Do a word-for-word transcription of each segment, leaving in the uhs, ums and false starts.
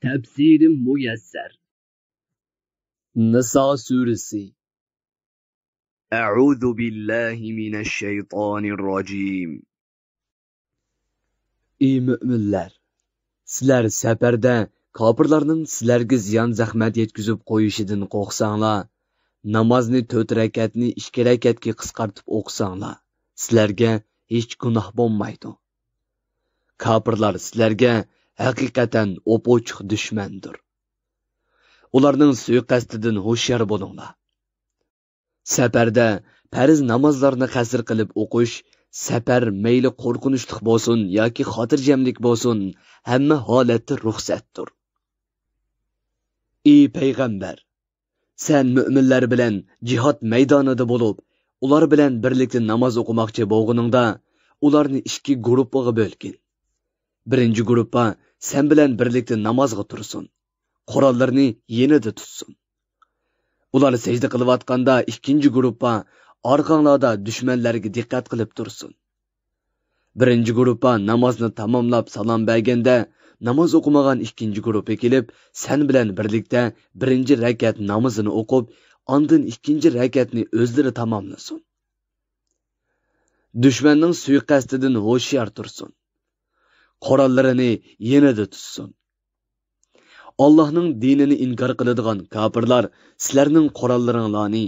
تەپسىرى مۇيەسسەر. نىسا سۈرىسى. أعوذ بالله من الشيطان الرجيم. ئى مۆمىنلەر! سىلەر سەپەردە كاپىرلارنىڭ سىلەرگە زىيان-زەخمەت يەتكۈزۈپ قويۇشىدىن قورقساڭلار، نامازنى تۆت رەكەتنى ئىككى رەكەتكە قىسقارتىپ ئوقۇساڭلار، سىلەرگە ھېچ گۇناھ بولمايدۇ. كاپىرلار سىلەرگە ھەقىقەتەن ئوپئوچۇق دۈشمەندۇر. ئۇلارنىڭ سۇيىقەستىدىن ھوشيار بولۇڭلار. سەپەردە پەرز نامازلارنى قەسىر قىلىپ ئوقۇش، سەپەر مەيلى قورقۇنچلۇق بولسۇن ياكى خاتىرجەملىك بولسۇن، ھەممە ھالەتتە رۇخسەتتۇر. ئى پەيغەمبەر! سەن مۆمىنلەر بىلەن جىھاد مەيدانىدا بولۇپ، ئۇلار بىلەن بىرلىكتە ناماز ئوقۇماقچى بولغىنىڭدا، ئۇلارنى ئىككى گۇرۇپپىغا بۆلگىن. بىرىنچى گۇرۇپپا سەن بىلەن بىرلىكتە نامازغا تۇرسۇن. قوراللىرىنى يېنىدا تۇتسۇن. ئۇلار سەجدە قىلىۋاتقاندا ئىككىنچى گۇرۇپپا ئارقاڭلاردا دۈشمەنلەرگە دىققەت قىلىپ تۇرسۇن. بىرىنچى گۇرۇپپا نامازنى تاماملاپ سالام بەرگەندە، ناماز ئوقۇمىغان ئىككىنچى گۇرۇپپا كېلىپ، سەن بىلەن بىرلىكتە بىرىنچى رەكەت نامىزىنى ئوقۇپ، ئاندىن ئىككىنچى رەكەتنى ئۆزلىرى تاماملىسۇن. دۈشمەننىڭ سۇيىقەستىدىن ھوشيار تۇرسۇن. قوراللىرىنى يېنىدا تۇتسۇن. ئاللاھنىڭ دىنىنى ئىنكار قىلىدىغان كاپىرلار سىلەرنىڭ قوراللىرىڭلارنى،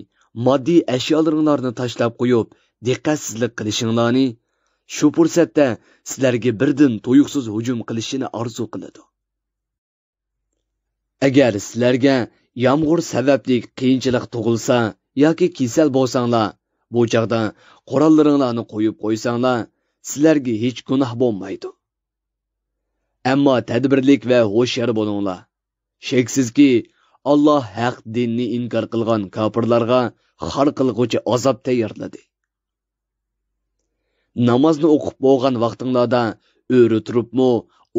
ماددىي ئەشيالىرىڭلارنى تاشلاپ قويۇپ، دىققەتسىزلىك قىلىشىڭلارنى، شۇ پۇرسەتتە سىلەرگە بىردىن تۇيۇقسىز ھۇجۇم قىلىشىنى ئارزۇ قىلىدۇ. ئەگەر سىلەرگە يامغۇر سەۋەبلىك قىيىنچىلىق تۇغۇلسا ياكى كېسەل بولساڭلار، بۇ چاغدا قوراللىرىڭلارنى قويۇپ قويساڭلار، سىلەرگە ھېچ گۇناھ بولمايدۇ. ئەمما تەدبىرلىك ۋە ھوشيار بولۇڭلار. شەكسىزكى، ئاللاھ ھەق دىننى ئىنكار قىلغان كاپىرلارغا خار قىلغۇچى ئازاب تەييارلىدى. نامازنى ئوقۇپ بولغان ۋاقتىڭلاردا ئۆرە تۇرۇپمۇ،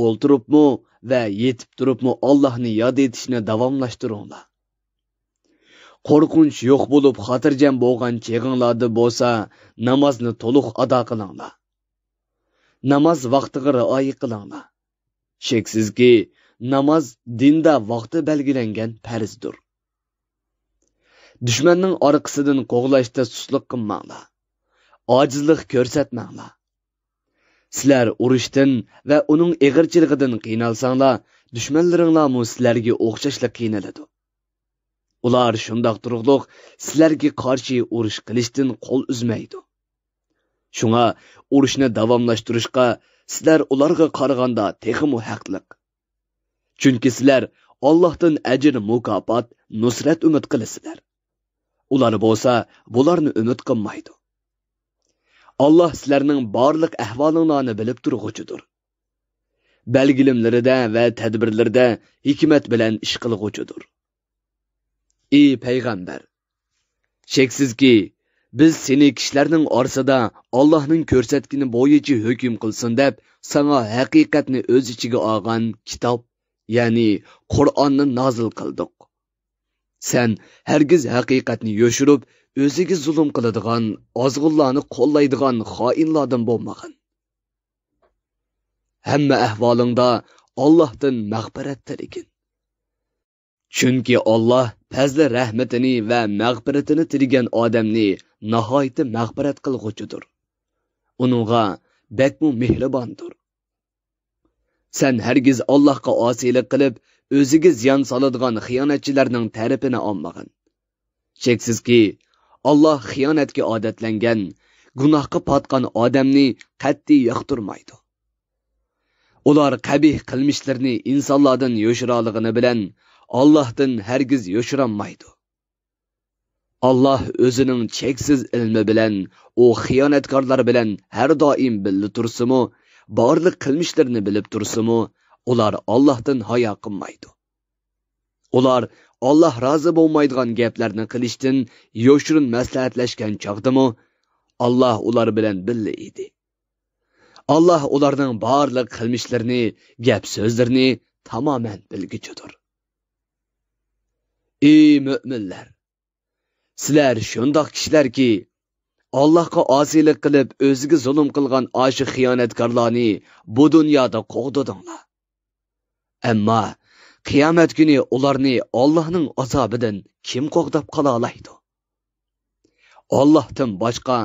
ئولتۇرۇپمۇ ۋە يېتىپ تۇرۇپمۇ ئاللاھنى ياد ئېتىشنى داۋاملاشتۇرۇڭلار. قورقۇنچ يوق بولۇپ خاتىرجەم بولغان چېغىڭلاردا بولسا نامازنى تولۇق ئادا قىلىڭلار. ناماز ۋاقتىغا رىئايە قىلىڭلار. شەكسىزكى، ناماز دىندا ۋاقتى بەلگىلەنگەن پەرزدۇر. دۈشمەننىڭ ئارقىسىدىن قوغلاشتا سۇسلۇق قىلماڭلار. ئاجىزلىق كۆرسەتمەڭلار. سىلەر ئۇرۇشتىن ۋە ئۇنىڭ ئېغىرچىلىقىدىن قىينالساڭلار، دۈشمەنلىرىڭلارمۇ سىلەرگە ئوخشاشلا قىينىلىدۇ. ئۇلار شۇنداق تۇرۇقلۇق سىلەرگە قارشى ئۇرۇش قىلىشتىن قول ئۈزمەيدۇ. شۇڭا ئۇرۇشنى داۋاملاشتۇرۇشقا سىلەر ئۇلارغا قارىغاندا تېخىمۇ ھەقلىق. چۈنكى سىلەر ئاللاھتىن ئەجىر، مۇكاپات، نۇسرەت ئۈمىد قىلىسىلەر. ئۇلار بولسا بۇلارنى ئۈمىد قىلمايدۇ. ئاللاھ سىلەرنىڭ بارلىق ئەھۋالىڭلارنى بىلىپ تۇرغۇچىدۇر. بەلگىلىمىلىرىدە ۋە تەدبىرلىرىدە ھېكمەت بىلەن ئىش قىلغۇچىدۇر. ئى پەيغەمبەر! شەكسىزكى، بىز سېنى كىشىلەرنىڭ ئارىسىدا ئاللاھنىڭ كۆرسەتكىنى بويىچە ھۆكۈم قىلسۇن دەپ، ساڭا ھەقىقەتنى ئۆز ئىچىگە ئالغان كىتاب، يەنى قۇرئاننى نازىل قىلدۇق. سەن ھەرگىز ھەقىقەتنى يوشۇرۇپ، ئۆزىگە زۇلۇم قىلىدىغان، ئازغۇنلارنى قوللايدىغان خائىنلاردىن بولمىغىن. ھەممە ئەھۋالىڭدا ئاللاھتىن مەغپىرەت تىلىگىن. چۈنكى ئاللاھ پەزلى رەھمىتىنى ۋە مەغپىرىتىنى تىلىگەن ئادەمنى ناھايىتى مەغپىرەت قىلغۇچىدۇر. ئۇنىڭغا بەكمۇ مېھرىباندۇر. سەن ھەرگىز ئاللاھقا ئاسىيلىق قىلىپ، ئۆزىگە زىيان سالىدىغان خىيانەتچىلەرنىڭ تەرىپىنى ئالمىغىن. شەكسىزكى، ئاللاھ خىيانەتكە ئادەتلەنگەن، گۇناھقا پاتقان ئادەمنى قەتئىي ياقتۇرمايدۇ. ئۇلار قەبىھ قىلمىشلىرىنى ئىنسانلاردىن يوشۇرالىغىنى بىلەن، ئاللاھتىن ھەرگىز يوشۇرالمايدۇ. ئاللاھ ئۆزىنىڭ چەكسىز ئىلمى بىلەن ئۇ خىيانەتكارلار بىلەن ھەر دائىم بىللە تۇرسىمۇ، بارلىق قىلمىشلىرىنى بىلىپ تۇرسىمۇ، ئۇلار ئاللاھتىن ھايا قىلمايدۇ. ئۇلار ئاللاھ رازى بولمايدىغان گەپلەرنى قىلىشتىن يوشۇرۇن مەسلىھەتلەشكەن چاغدىمۇ، ئاللاھ ئۇلار بىلەن بىللە ئىدى. ئاللاھ ئۇلارنىڭ بارلىق قىلمىشلىرىنى، گەپ-سۆزلىرىنى تامامەن بىلگۈچىدۇر. ئى مۆمىنلەر! سىلەر شۇنداق كىشىلەركى، ئاللاھقا ئاسىيلىق قىلىپ، ئۆزىگە زۇلۇم قىلغان ئاشۇ خىيانەتكارلارنى بۇ دۇنيادا قوغدىدىڭلار. ئەمما قىيامەت كۈنى ئۇلارنى ئاللاھنىڭ ئازابىدىن كىم قوغداپ قالالايدۇ؟ ئاللاھتىن باشقا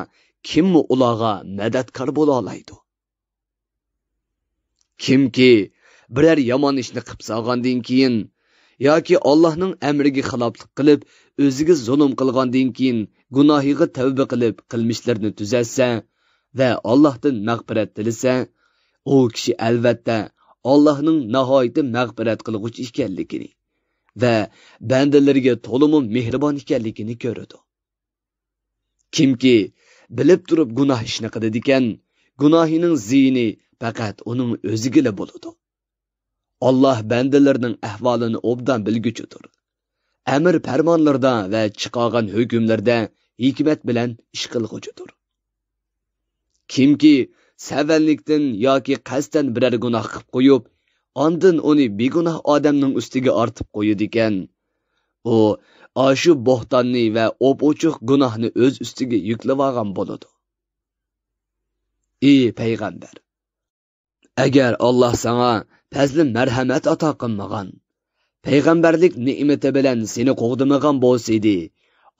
كىممۇ ئۇلارغا مەدەتكار بولالايدۇ؟ كىمكى بىرەر يامان ئىشنى قىپ سالغاندىن كېيىن ياكى ئاللاھنىڭ ئەمرىگە خىلاپلىق قىلىپ، ئۆزىگە زۇلۇم قىلغاندىن كېيىن گۇناھىغا تەۋبە قىلىپ، قىلمىشلىرىنى تۈزەتسە ۋە ئاللاھتىن مەغپىرەت تىلىسە، ئۇ كىشى ئەلۋەتتە ئاللاھنىڭ ناھايىتى مەغپىرەت قىلغۇچى ئىكەنلىكىنى ۋە بەندىلىرىگە تولىمۇ مېھرىبان ئىكەنلىكىنى كۆرىدۇ. كىمكى بىلىپ تۇرۇپ گۇناھ ئىشنى قىلىدىكەن، گۇناھىنىڭ زىيىنى پەقەت ئۇنىڭ ئۆزىگىلا بولىدۇ. ئاللاھ بەندىلىرىنىڭ ئەھۋالىنى ئوبدان بىلگۈچىدۇر. ئەمر پەرمانلىرىدا ۋە چىقارغان ھۆكۈملىرىدە ھېكمەت بىلەن ئىش قىلغۇچىدۇر. كىمكى سەۋەنلىكتىن ياكى قەستەن بىرەر گۇناھ قىپ قويۇپ، ئاندىن ئۇنى بىگۇناھ ئادەمنىڭ ئۈستىگە ئارتىپ قويىدىكەن، ئۇ ئاشۇ بوھتاننى ۋە ئوپئوچۇق گۇناھنى ئۆز ئۈستىگە يۈكلىۋالغان بولىدۇ. ئى پەيغەمبەر! ئەگەر ئاللاھ ساڭا پەزلى مەرھەمەت ئاتا قىلمىغان، پەيغەمبەرلىك نېمىتى بىلەن سېنى قوغدىمىغان بولسىدى،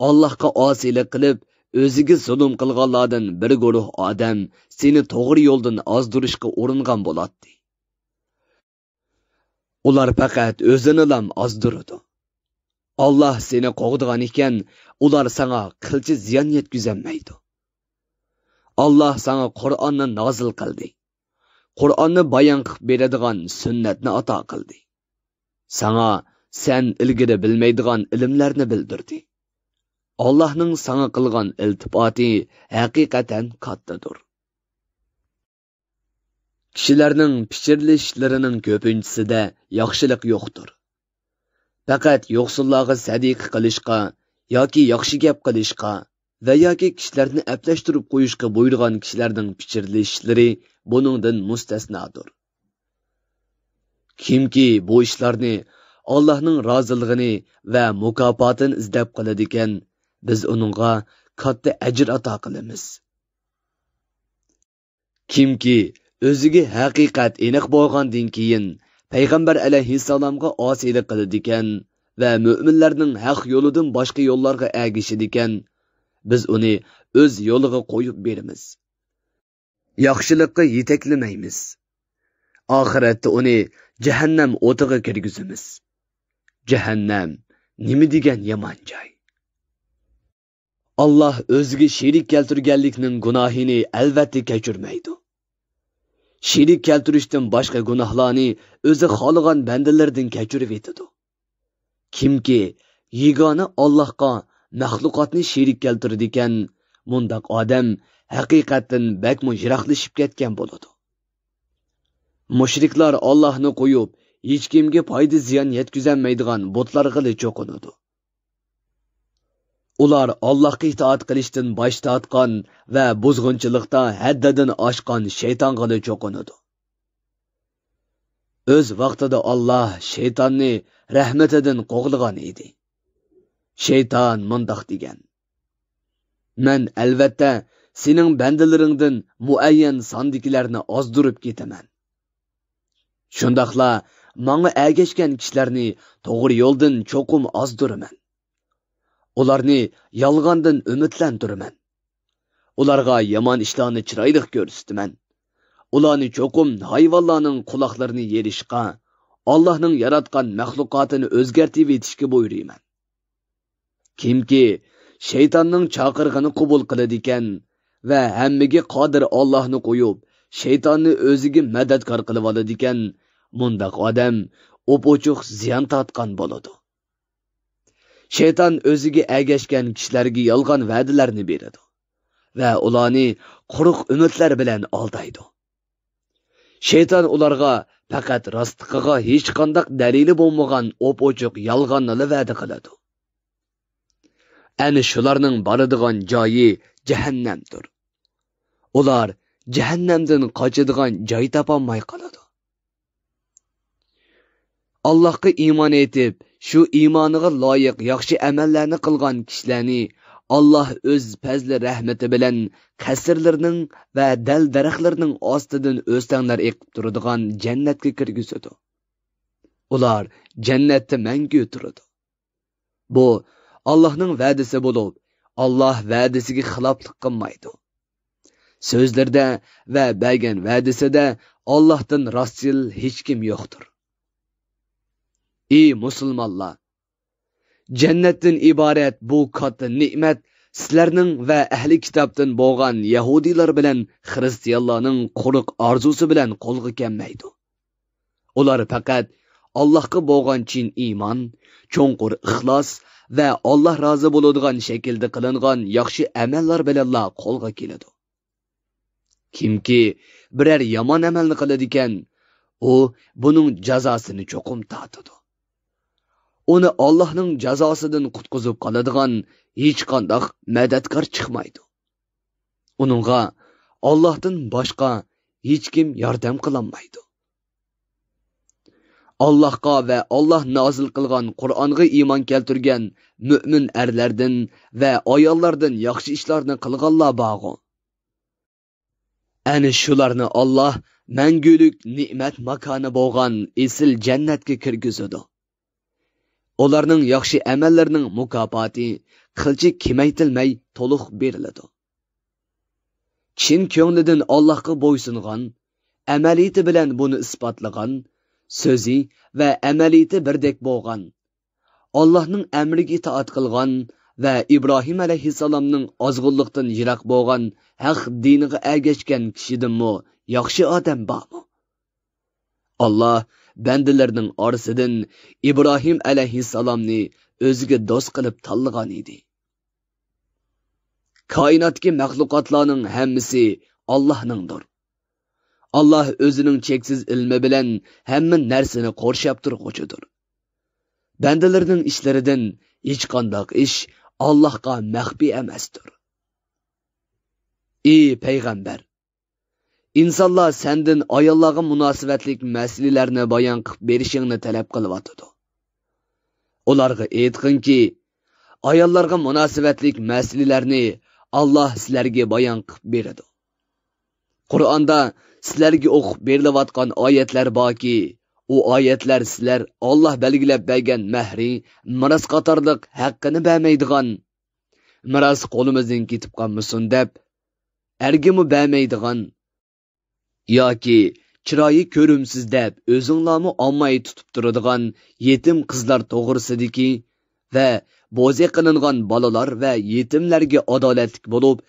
ئاللاھقا ئاسىيلىق قىلىپ، ئۆزىگە زۇلۇم قىلغانلاردىن بىر گۇرۇھ ئادەم سېنى توغرا يولدىن ئازدۇرۇشقا ئۇرۇنغان بولاتتى. ئۇلار پەقەت ئۆزىنىلام ئازدۇرىدۇ. ئاللاھ سېنى قوغدىغان ئىكەن، ئۇلار ساڭا قىلچە زىيان يەتكۈزەلمەيدۇ. ئاللاھ ساڭا قۇرئاننى نازىل قىلدى. قۇرئاننى بايان قىلىپ بېرىدىغان سۈننەتنى ئاتا قىلدى. ساڭا سەن ئىلگىرى بىلمەيدىغان ئىلىملەرنى بىلدۈردى. ئاللاھنىڭ ساڭا قىلغان ئىلتىپاتى ھەقىقەتەن كاتتىدۇر. كىشىلەرنىڭ پىچىرلىشىشلىرىنىڭ كۆپىنچىسىدە ياخشىلىق يوقتۇر. پەقەت يوقسۇللارغا سەدىقە قىلىشقا ياكى ياخشى گەپ قىلىشقا ۋە ياكى كىشىلەرنى ئەپلەشتۈرۈپ قويۇشقا بۇيرۇغان كىشىلەرنىڭ پىچىرلىشىشلىرى بۇنىڭدىن مۇستەسنادۇر. كىمكى بۇ ئىشلارنى ئاللاھنىڭ رازىلىقىنى ۋە مۇكاپاتىنى ئىزدەپ قىلىدىكەن، بىز ئۇنىڭغا كاتتا ئەجىر ئاتا قىلىمىز. كىمكى ئۆزىگە ھەقىقەت ئېنىق بولغاندىن كېيىن پەيغەمبەر ئەلەيھىسسالامغا ئاسىيلىق قىلىدىكەن ۋە مۆمىنلەرنىڭ ھەق يولىدىن باشقا يوللارغا ئەگىشىدىكەن، بىز ئۇنى ئۆز يولىغا قويۇپ بېرىمىز. ياخشىلىققا يېتەكلىمەيمىز. ئاخىرەتتە ئۇنى جەھەننەم ئوتىغا كىرگۈزىمىز. جەھەننەم نېمە دېگەن يامان جاي! ئاللاھ ئۆزىگە شېرىك كەلتۈرگەنلىكنىڭ گۇناھىنى ئەلۋەتتە كەچۈرمەيدۇ. شېرىك كەلتۈرۈشتىن باشقا گۇناھلارنى ئۆزى خالىغان بەندىلىرىدىن كەچۈرۈۋېتىدۇ. كىمكى يېگانە ئاللاھقا مەخلۇقاتنى شېرىك كەلتۈرىدىكەن، مۇنداق ئادەم ھەقىقەتتىن بەكمۇ يىراقلىشىپ كەتكەن بولىدۇ. مۇشرىكلار ئاللاھنى قويۇپ، ھېچكىمگە پايدا-زىيان يەتكۈزەلمەيدىغان بۇتلارغىلا چوقۇنىدۇ. ئۇلار ئاللاھقا ئىتائەت قىلىشتىن باش تارتقان ۋە بۇزغۇنچىلىقتا ھەددىدىن ئاشقان شەيتانغىلا چوقۇنىدۇ. ئۆز ۋاقتىدا ئاللاھ شەيتاننى رەھمىتىدىن قوغلىغان ئىدى. شەيتان مۇنداق دېگەن: مەن ئەلۋەتتە سېنىڭ بەندىلىرىڭدىن مۇئەييەن ساندىكىلەرنى ئازدۇرۇپ كېتىمەن. شۇنداقلا ماڭا ئەگەشكەن كىشىلەرنى توغرا يولدىن چوقۇم ئازدۇرىمەن. ئۇلارنى يالغاندىن ئۈمىدلەندۈرىمەن. ئۇلارغا يامان ئىشلارنى چىرايلىق كۆرسىتىمەن. ئۇلارنى چوقۇم ھايۋانلارنىڭ قۇلاقلىرىنى يېرىشقا، ئاللاھنىڭ ياراتقان مەخلۇقاتىنى ئۆزگەرتىۋېتىشكە بۇيرۇيمەن. كىمكى شەيتاننىڭ چاقىرىقىنى قوبۇل قىلىدىكەن ۋە ھەممىگە قادىر ئاللاھنى قويۇپ، شەيتاننى ئۆزىگە مەدەتكار قىلىۋالىدىكەن، مۇنداق ئادەم ئوپئوچۇق زىيان تارتقان بولىدۇ. شەيتان ئۆزىگە ئەگەشكەن كىشىلەرگە يالغان ۋەدىلەرنى بېرىدۇ ۋە ئۇلارنى قۇرۇق ئۈمىدلەر بىلەن ئالدايدۇ. شەيتان ئۇلارغا پەقەت راستلىقىغا ھېچقانداق دەلىلى بولمىغان ئوپئوچۇق يالغاننىلا ۋەدە قىلىدۇ. ئەنە شۇلارنىڭ بارىدىغان جايى جەھەننەمدۇر. ئۇلار جەھەننەمدىن قاچىدىغان جاي تاپالماي قالىدۇ. ئاللاھقا ئىمان ئېيتىپ، شۇ ئىمانىغا لايىق ياخشى ئەمەللەرنى قىلغان كىشىلەرنى ئاللاھ ئۆز پەزلى رەھمىتى بىلەن قەسىرلىرىنىڭ ۋە دەل-دەرەخلىرىنىڭ ئاستىدىن ئۆستەڭلەر ئېقىپ تۇرىدىغان جەننەتكە كىرگۈزىدۇ. ئۇلار جەننەتتە مەڭگۈ تۇرىدۇ. بۇ ئاللاھنىڭ ۋەدىسى بولۇپ، ئاللاھ ۋەدىسىگە خىلاپلىق قىلمايدۇ. سۆزلىرىدە ۋە بەرگەن ۋەدىسىدە ئاللاھتىن راستچىل ھېچكىم يوقتۇر. ئى مۇسۇلمانلار! جەننەتتىن ئىبارەت بۇ كاتتا نېمەت سىلەرنىڭ ۋە ئەھلى كىتابتىن بولغان يەھۇدىيلار بىلەن خىرىستىيانلارنىڭ قۇرۇق ئارزۇسى بىلەن قولغا كەلمەيدۇ. ئۇلار پەقەت ئاللاھقا بولغان چىن ئىمان، چوڭقۇر ئىخلاس ۋە ئاللاھ رازى بولىدىغان شەكىلدە قىلىنغان ياخشى ئەمەللەر بىلەنلا قولغا كېلىدۇ. كىمكى بىرەر يامان ئەمەلنى قىلىدىكەن، ئۇ بۇنىڭ جازاسىنى چوقۇم تارتىدۇ. ئۇنى ئاللاھنىڭ جازاسىدىن قۇتقۇزۇپ قالىدىغان ھېچقانداق مەدەتكار چىقمايدۇ. ئۇنىڭغا ئاللاھتىن باشقا ھېچكىم ياردەم قىلالمايدۇ. ئاللاھقا ۋە ئاللاھ نازىل قىلغان قۇرئانغا ئىمان كەلتۈرگەن مۆمىن ئەرلەردىن ۋە ئاياللاردىن ياخشى ئىشلارنى قىلغانلار بارغۇ. ئەنە شۇلارنى ئاللاھ مەڭگۈلۈك نېمەت ماكانى بولغان ئېسىل جەننەتكە كىرگۈزىدۇ. ئۇلارنىڭ ياخشى ئەمەللىرىنىڭ مۇكاپاتى قىلچە كېمەيتىلمەي تولۇق بېرىلىدۇ. چىن كۆڭلىدىن ئاللاھقا بويسۇنغان، ئەمەلىيىتى بىلەن بۇنى ئىسپاتلىغان، سۆزى ۋە ئەمەلىيىتى بىردەك بولغان، ئاللاھنىڭ ئەمرىگە ئىتائەت قىلغان ۋە ئىبراھىم ئەلەيھىسسالامنىڭ ئازغۇنلۇقتىن يىراق بولغان ھەق دىنىغا ئەگەشكەن كىشىدىنمۇ ياخشى ئادەم بارمۇ؟ ئاللاھ بەندىلىرىنىڭ ئارىسىدىن ئىبراھىم ئەلەيھىسسالامنى ئۆزىگە دوست قىلىپ تاللىغان ئىدى. كائىناتتىكى مەخلۇقاتلارنىڭ ھەممىسى ئاللاھنىڭدۇر. ئاللاھ ئۆزىنىڭ چەكسىز ئىلمى بىلەن ھەممە نەرسىنى قورشاپ تۇرغۇچىدۇر. بەندىلىرىنىڭ ئىشلىرىدىن ھېچقانداق ئىش ئاللاھقا مەخپىي ئەمەستۇر. ئى پەيغەمبەر! ئىنسانلار سەندىن ئاياللارغا مۇناسىۋەتلىك مەسىلىلەرنى بايان قىلىپ بېرىشىڭنى تەلەپ قىلىۋاتىدۇ. ئۇلارغا ئېيتقىنكى، ئاياللارغا مۇناسىۋەتلىك مەسىلىلەرنى ئاللاھ سىلەرگە بايان قىلىپ بېرىدۇ. قۇرئاندا سىلەرگە ئوقۇپ بېرىلىۋاتقان ئايەتلەر باركى، ئۇ ئايەتلەر سىلەر ئاللاھ بەلگىلەپ بەرگەن مەھرى، مىراس قاتارلىق ھەققىنى بەرمەيدىغان، مىراس قولىمىزدىن كېتىپ قالمىسۇن دەپ، ئەرگىمۇ بەرمەيدىغان ياكى چىرايى كۆرۈمسىز دەپ ئۆزۈڭلارمۇ ئالماي تۇتۇپ تۇرىدىغان يېتىم قىزلار توغرىسىدىكى ۋە بوزەك قىلىنغان بالىلار ۋە يېتىملەرگە ئادالەتلىك بولۇپ،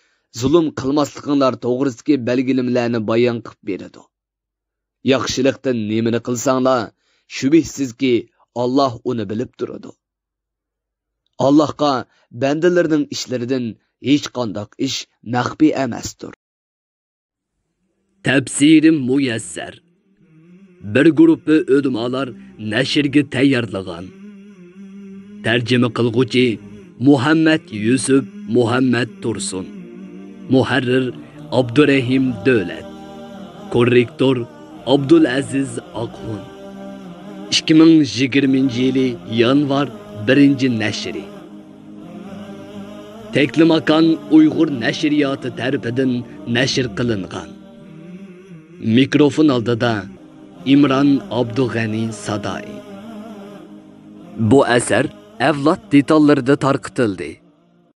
زۇلۇم قىلماسلىقىڭلار توغرىسىدىكى بەلگىلىمىلەرنى بايان قىلىپ بېرىدۇ. ياخشىلىقتىن نېمىنى قىلساڭلار، شۈبھىسىزكى، ئاللاھ ئۇنى بىلىپ تۇرىدۇ. ئاللاھقا بەندىلىرىنىڭ ئىشلىرىدىن ھېچقانداق ئىش مەخپىي ئەمەستۇر. تەپسىرى مۇيەسسەر. بىر گۇرۇپپا ئۆلىمالار نەشرگە تەييارلىغان. تەرجىمە قىلغۇچى مۇھەممەد يۈسۈپ مۇھەممەد تۇرسۇن. مۇھەررىر ئابدۇرەھىم دۆلەت. كوررېكتور ئابدۇلئەزىز ئاقخۇن. ئىككى مىڭ يىگىرمىنچى يىلى يانۋار بىرىنچى نەشرى. تەكلىماكان ئۇيغۇر نەشرىياتى تەرىپىدىن نەشر قىلىنغان. مىكروفون ئالدىدا ئىمران ئابدۇغەنى سادائى. بۇ ئەسەر ئەۋلاد دېتاللىرىدا تارقىتىلدى.